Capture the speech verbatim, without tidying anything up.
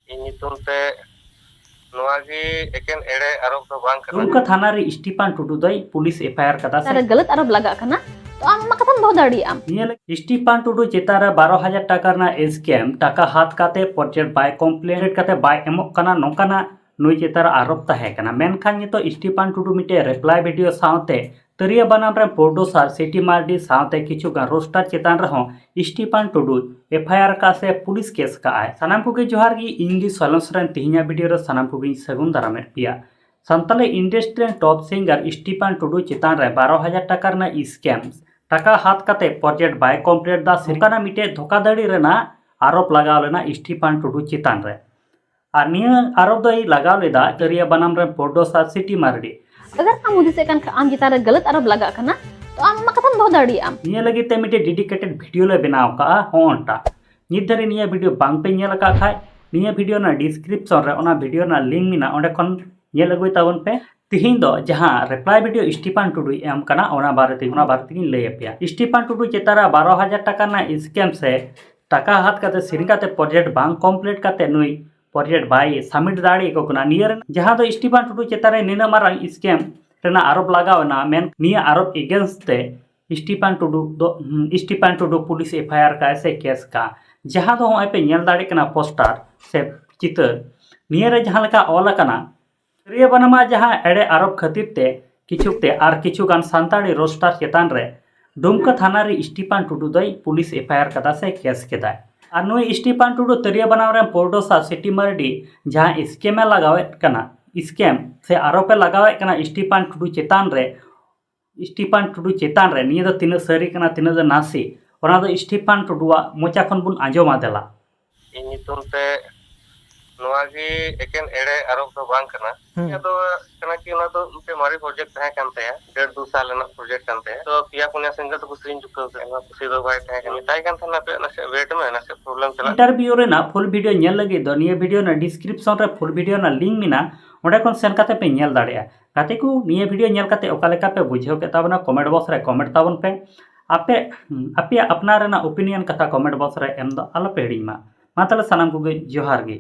ᱤᱧ ᱧᱩᱛᱩᱢ ᱛᱮ ᱱᱚᱣᱟ ᱜᱮ ᱮᱠᱮᱱ ᱮᱲᱮ ᱟᱨᱳᱯ ᱫᱚ ᱵᱟᱝ ᱠᱟᱱᱟ᱾ ᱫᱩᱢᱠᱟ ᱛᱷᱟᱱᱟ ᱨᱮ ᱥᱴᱤᱯᱷᱟᱱ ᱴᱩᱰᱩ ᱫᱚᱭ ᱯᱩᱞᱤᱥ ᱮᱯᱷ ᱟᱭ ᱟᱨ ᱠᱟᱫᱟ ᱥᱮ ᱛᱟᱨᱮ ᱜᱟᱞᱟᱛ ᱟᱨᱳᱯ ᱞᱟᱜᱟᱜ ᱠᱟᱱᱟ, ᱛᱚ ᱟᱢ ᱟᱢᱟᱜ ᱠᱟᱛᱷᱟᱢ ᱫᱚᱦᱚ ᱫᱟᱲᱮᱭᱟᱜᱼᱟᱢ᱾ ᱱᱤᱭᱟᱹ ᱞᱟᱹᱜᱤᱫ ᱥᱴᱤᱯᱷᱟᱱ ᱴᱩᱰᱩ ᱪᱮᱛᱟᱱ ᱨᱮ ᱵᱟᱨᱚ ᱦᱟᱡᱟᱨ ᱴᱟᱠᱟ ᱨᱮᱱᱟᱜ ᱥᱠᱮᱢ, ᱴᱟᱠᱟ ᱦᱟᱛ ᱠᱟᱛᱮ ᱯᱨᱚᱡᱮᱠᱴ ᱵᱟᱭ ᱠᱚᱢᱯᱞᱤᱴ ᱠᱟᱛᱮ ᱵᱟᱭ ᱮᱢᱚᱜ ᱠᱟᱱᱟ, ᱱᱚᱝᱠᱟᱱᱟᱜ ᱱᱩᱭ ᱪᱮᱛᱟᱱ ᱨᱮ ᱟᱨᱳᱯ ᱛᱟᱦᱮᱸ ᱠᱟᱱᱟ᱾ ᱢᱮᱱᱠᱷᱟᱱ ᱱᱤᱛᱚᱜ ᱥᱴᱤᱯᱷᱟᱱ ᱴᱩᱰᱩ ᱢᱤᱫᱴᱮᱡ ᱨᱤᱯᱞᱟᱭ ᱵᱷᱤᱰᱤᱭᱳ ᱥᱟᱶᱛᱮ ᱛᱤᱨᱭᱳ ᱵᱟᱱᱟᱢ ᱨᱮᱱ ᱯᱨᱚᱰᱩᱥᱟᱨ ᱥᱤᱴᱤ ᱢᱟᱨᱰᱤ ᱥᱟᱶᱛᱮ ᱠᱤᱪᱷᱩ ᱜᱟᱱ ᱨᱳᱥᱴᱟᱨ ᱪᱮᱛᱟᱱ ᱨᱮᱦᱚᱸ ᱥᱴᱤᱯᱷᱟᱱ ᱴᱩᱰᱩ ᱮᱯᱷ ᱟᱭ ᱟᱨ ᱠᱟᱜᱼᱟ ᱥᱮ ᱯᱩᱞᱤᱥ ᱠᱮᱥ ᱠᱟᱜᱼᱟᱭ᱾ ᱥᱟᱱᱟᱢ ᱠᱚᱜᱮ ᱡᱚᱦᱟᱨ ᱜᱮ, ᱤᱧ ᱜᱮ ᱥᱚᱭᱞᱚᱱ ᱥᱚᱨᱮᱱ᱾ ᱛᱮᱦᱮᱧᱟᱜ ᱵᱷᱤᱰᱤᱭᱳ ᱨᱮ ᱥᱟᱱᱟᱢ ᱠᱚᱜᱮᱧ ᱥᱟᱹᱜᱩᱱ ᱫᱟᱨᱟᱢᱮᱫ ᱯᱮᱭᱟ᱾ ᱥᱟᱱᱛᱟᱲᱤ ᱤᱱᱰᱟᱥᱴᱨᱤ ᱨᱮᱱ ᱴᱚᱯ ᱥᱤᱝᱜᱟᱨ ᱥᱴᱤᱯᱷᱟᱱ ᱴᱩᱰᱩ ᱪᱮᱛᱟᱱ ᱨᱮ ᱵᱟᱨᱚ ᱦᱟᱡᱟᱨ ᱴᱟᱠᱟ ᱨᱮᱱᱟᱜ ᱥᱠᱮᱢ, ᱴᱟᱠᱟ ᱦᱟᱛ ᱠᱟᱛᱮ ᱯᱨᱚᱡᱮᱠᱴ ᱵᱟᱭ ᱠᱚᱢᱯᱞᱤᱴ ᱫᱟ, ᱱᱚᱝᱠᱟᱱᱟᱜ ᱢᱤᱫᱴᱮᱡ ᱫᱷᱳᱠᱟᱫᱷᱟᱲᱤ ᱨᱮᱱᱟᱜ ᱟᱨᱳᱯ ᱞᱟᱜᱟᱣ ᱞᱮᱱᱟ ᱥᱴᱤᱯᱷᱟᱱ ᱴᱩᱰᱩ ᱪᱮᱛᱟᱱ ᱨᱮ᱾ ᱟᱨ ᱱᱤᱭᱟᱹ ᱟᱨᱳᱯ ᱫᱚᱭ ᱞᱟᱜᱟᱣ ᱞᱮᱫᱟ ᱛᱤᱨᱭᱳ ᱵᱟᱱᱟᱢ ᱨᱮᱱ ᱯᱨᱚᱰᱩᱥᱟᱨ ᱥᱤᱴᱤ ᱢᱟᱨᱰᱤ᱾ ᱟᱜᱟᱨ ᱟᱢ ᱦᱩᱫᱤᱥᱮᱫ ᱠᱟᱱ ᱠᱷᱟᱱ ᱟᱢ ᱪᱮᱛᱟᱱ ᱨᱮ ᱜᱟᱞᱟᱛ ᱟᱨᱳᱯ ᱞᱟᱜᱟᱜ ᱠᱟᱱᱟ, ᱛᱚ ᱟᱢ ᱟᱢᱟᱜ ᱠᱟᱛᱷᱟᱢ ᱫᱚᱦᱚ ᱫᱟᱲᱮᱭᱟᱜᱼᱟᱢ᱾ ᱱᱤᱭᱟᱹ ᱞᱟᱹᱜᱤᱫ ᱛᱮ ᱢᱤᱫᱴᱮᱡ ᱰᱮᱰᱤᱠᱮᱴᱮᱰ ᱵᱷᱤᱰᱤᱭᱳ ᱞᱮ ᱵᱮᱱᱟᱣ ᱠᱟᱜᱼᱟ ᱦᱚᱸᱜᱼᱚᱱᱴᱟ᱾ ᱱᱤᱛ ᱫᱷᱟᱹᱨᱤᱡ ᱱᱤᱭᱟᱹ ᱵᱷᱤᱰᱤᱭᱳ ᱵᱟᱝ ᱯᱮ ᱧᱮᱞ ᱟᱠᱟᱫ ᱠᱷᱟᱡ, ᱱᱤᱭᱟᱹ ᱵᱷᱤᱰᱤᱭᱳ ᱨᱮᱱᱟᱜ ᱰᱤᱥᱠᱨᱤᱯᱥᱚᱱ ᱨᱮ ᱚᱱᱟ ᱵᱷᱤᱰᱤᱭᱳ ᱨᱮᱱᱟᱜ ᱞᱤᱝᱠ ᱢᱮᱱᱟᱜᱼᱟ, ᱚᱸᱰᱮ ᱠᱷᱚᱱ ᱧᱮᱞ ᱟᱹᱜᱩᱭ ᱛᱟᱵᱚᱱ ᱯᱮ᱾ ᱛᱤᱦᱤᱧ ᱫᱚ ᱡᱟᱦᱟᱸ ᱨᱤᱯᱞᱟᱭ ᱵᱷᱤᱰᱤᱭᱳ ᱥᱴᱤᱯᱷᱟᱱ ᱴᱩᱰᱩᱭ ᱮᱢ ᱠᱟᱱᱟ, ᱚᱱᱟ ᱵᱟᱨᱮ ᱛᱮ, ᱚᱱᱟ ᱵᱟᱨᱮ ᱛᱮᱜᱤᱧ ᱞᱟᱹᱭ ᱟᱯᱮᱭᱟ᱾ ᱥᱴᱤᱯᱷᱟᱱ ᱴᱩᱰᱩ ᱪᱮᱛᱟᱱ ᱨᱮ ᱵᱟᱨᱚ ᱦᱟᱡᱟᱨ ᱴᱟᱠᱟ ᱨᱮᱱᱟᱜ ᱥᱠᱮᱢ ᱥᱮ ᱴᱟᱠᱟ ᱦᱟᱛ ᱠᱟᱛᱮ ᱥᱮᱨᱮᱧ ᱠᱟᱛᱮ ᱯᱨᱚᱡᱮᱠᱴ ᱵᱟᱝ ᱠᱚᱢᱯᱞᱤᱴ ᱠᱟᱛᱮ ᱱᱩᱭ ᱯᱨᱚᱡᱮᱠᱴ ᱵᱟᱭ ᱥᱟᱵᱢᱤᱴ ᱫᱟᱲᱮ ᱟᱠᱚ ᱠᱟᱱᱟ᱾ ᱱᱤᱭᱟᱹ ᱨᱮ ᱡᱟᱦᱟᱸ ᱫᱚ ᱥᱴᱤᱯᱷᱟᱱ ᱴᱩᱰᱩ ᱪᱮᱛᱟᱱ ᱨᱮ ᱱᱤᱱᱟᱹᱜ ᱢᱟᱨᱟᱝ ᱥᱠᱮᱢ ᱨᱮᱱᱟᱜ ᱟᱨᱳᱯ ᱞᱟᱜᱟᱣ ᱮᱱᱟ, ᱢᱮᱱ ᱱᱤᱭᱟᱹ ᱟᱨᱳᱯ ᱮᱜᱮᱱᱥᱴ ᱛᱮ ᱥᱴᱤᱯᱷᱟᱱ ᱴᱩᱰᱩ ᱫᱚ, ᱦᱩᱸ, Stephen Tudu police F I R ᱠᱟᱜᱼᱟᱭ ᱥᱮ ᱠᱮᱥ ᱠᱟᱜᱼᱟ᱾ ᱡᱟᱦᱟᱸ ᱫᱚ ᱦᱚᱸᱜᱼᱚᱭ ᱯᱮ ᱧᱮᱞ ᱫᱟᱲᱮᱭᱟᱜ ᱠᱟᱱᱟ ᱯᱳᱥᱴᱟᱨ ᱥᱮ ᱪᱤᱛᱟᱹᱨ, ᱱᱤᱭᱟᱹ ᱨᱮ ᱡᱟᱦᱟᱸ ᱞᱮᱠᱟ ᱚᱞ ᱟᱠᱟᱱᱟ, ᱛᱤᱨᱭᱳ ᱵᱟᱱᱟᱢᱟᱜ ᱡᱟᱦᱟᱸ ᱮᱲᱮ ᱟᱨᱳᱯ ᱠᱷᱟᱹᱛᱤᱨ ᱛᱮ ᱠᱤᱪᱷᱩ ᱛᱮ ᱟᱨ ᱠᱤᱪᱷᱩ ᱜᱟᱱ ᱥᱟᱱᱛᱟᱲᱤ ᱨᱳᱥᱴᱟᱨ ᱪᱮᱛᱟᱱ ᱨᱮ ᱰᱩᱢᱠᱟ ᱛᱷᱟᱱᱟ ᱨᱮ ᱥᱴᱤᱯᱷᱟᱱ ᱴᱩᱰᱩ ᱫᱚᱭ ᱯᱩᱞᱤᱥ ᱮᱯᱷ ᱟᱭ ᱟᱨ ᱠᱟᱫᱟ ᱥᱮ ᱠᱮᱥ ᱠᱮᱫᱟᱭ᱾ ᱟᱨ ᱱᱩᱭ ᱥᱴᱤᱯᱷᱟᱱ ᱴᱩᱰᱩ ᱛᱤᱨᱭᱳ ᱵᱟᱱᱟᱢ ᱨᱮᱱ ᱯᱨᱚᱰᱩᱥᱟᱨ ᱥᱤᱴᱤ ᱢᱟᱨᱰᱤ ᱡᱟᱦᱟᱸ ᱥᱠᱮᱢ ᱮ ᱞᱟᱜᱟᱣᱮᱫ ᱠᱟᱱᱟ, ᱥᱠᱮᱢ ᱥᱮ ᱟᱨᱳᱯ ᱮ ᱞᱟᱜᱟᱣᱮᱫ ᱠᱟᱱᱟ ᱥᱴᱤᱯᱷᱟᱱ ᱴᱩᱰᱩ ᱪᱮᱛᱟᱱ ᱨᱮ, ᱥᱴᱤᱯᱷᱟᱱ ᱴᱩᱰᱩ ᱪᱮᱛᱟᱱ ᱨᱮ, ᱱᱤᱭᱟᱹ ᱫᱚ ᱛᱤᱱᱟᱹᱜ ᱥᱟᱹᱨᱤ ᱠᱟᱱᱟ, ᱛᱤᱱᱟᱹᱜ ᱫᱚ ᱱᱟᱥᱮ, ᱚᱱᱟ ᱫᱚ ᱥᱴᱤᱯᱷᱟᱱ ᱴᱩᱰᱩᱣᱟᱜ ᱢᱚᱪᱟ ᱠᱷᱚᱱ ᱵᱚᱱ ᱟᱸᱡᱚᱢᱟ ᱫᱮᱞᱟ᱾ ᱤᱧ ᱧᱩᱛᱩᱢ ᱛᱮ ᱱᱚᱣᱟ ᱜᱮ ᱮᱠᱮᱱ ᱮᱲᱮ ᱟᱨᱳᱯ ᱫᱚ ᱵᱟᱝ ᱠᱟᱱᱟ᱾ ᱦᱩᱸ᱾ ᱟᱫᱚ ᱠᱟᱱᱟ ᱠᱤ ᱚᱱᱟ ᱫᱚ ᱢᱤᱫᱴᱮᱱ ᱢᱟᱨᱮ ᱯᱨᱚᱡᱮᱠᱴ ᱛᱟᱦᱮᱸ ᱠᱟᱱ ᱛᱟᱭᱟ, ᱰᱮᱲ ᱫᱩ ᱥᱟᱞ ᱨᱮᱱᱟᱜ ᱯᱨᱚᱡᱮᱠᱴ ᱠᱟᱱ ᱛᱟᱭᱟ᱾ ᱛᱚ ᱯᱮᱭᱟ ᱯᱩᱱᱭᱟ ᱥᱤᱝᱜᱟᱨ ᱫᱚᱠᱚ ᱥᱮᱨᱮᱧ ᱪᱩᱠᱟᱹᱣ ᱠᱟᱜᱼᱟ, ᱱᱚᱣᱟ ᱠᱩᱥᱤ ᱫᱚ ᱵᱟᱭ ᱛᱟᱦᱮᱸ ᱠᱟᱱᱟ᱾ ᱢᱮᱛᱟᱭ ᱠᱟᱱ ᱛᱟᱦᱮᱱᱟ, "ᱟᱯᱮ ᱱᱟᱥᱮ ᱣᱮᱴ ᱢᱮ, ᱱᱟᱥᱮ ᱯᱨᱚᱵᱞᱮᱢ ᱪᱟᱞᱟᱜ ᱠᱟᱱᱟ᱾" ᱤᱱᱴᱟᱨᱵᱷᱤᱭᱩ ᱨᱮᱱᱟᱜ ᱯᱷᱩᱞ ᱵᱷᱤᱰᱤᱭᱳ ᱧᱮᱞ ᱞᱟᱹᱜᱤᱫ ᱫᱚ ᱱᱤᱭᱟᱹ ᱵᱷᱤᱰᱤᱭᱳ ᱨᱮᱱᱟᱜ ᱰᱤᱥᱠᱨᱤᱯᱥᱚᱱ ᱨᱮ ᱯᱷᱩᱞ ᱵᱷᱤᱰᱤᱭᱳ ᱨᱮᱱᱟᱜ ᱞᱤᱝᱠ ᱢᱮᱱᱟᱜᱼᱟ, ᱚᱸᱰᱮ ᱠᱷᱚᱱ ᱥᱮᱱ ᱠᱟᱛᱮ ᱯᱮ ᱧᱮᱞ ᱫᱟᱲᱮᱭᱟᱜᱼᱟ᱾ ᱜᱟᱛᱮ ᱠᱚ, ᱱᱤᱭᱟᱹ ᱵᱷᱤᱰᱤᱭᱳ ᱧᱮᱞ ᱠᱟᱛᱮ ᱚᱠᱟ ᱞᱮᱠᱟ ᱯᱮ ᱵᱩᱡᱷᱟᱹᱣ ᱠᱮᱫ ᱛᱟᱵᱚᱱᱟ, ᱠᱚᱢᱮᱱᱴ ᱵᱚᱠᱥ ᱨᱮ ᱠᱚᱢᱮᱱᱴ ᱛᱟᱵᱚᱱ ᱯᱮ᱾ ᱟᱯᱮ, ᱟᱯᱮᱭᱟᱜ ᱟᱯᱱᱟᱨ ᱨᱮᱱᱟᱜ ᱳᱯᱤᱱᱤᱭᱚᱱ ᱠᱟᱛᱷᱟ ᱠᱚᱢᱮᱱᱴ ᱵᱚᱠᱥ ᱨᱮ ᱮᱢ ᱫᱚ ᱟᱞᱚ ᱯᱮ ᱦᱤᱲᱤᱧ ᱢᱟ᱾ ᱢᱟ ᱛᱟᱦᱞᱮ ᱥᱟᱱᱟᱢ ᱠᱚᱜᱮ ᱡᱚᱦᱟᱨ ᱜᱮ᱾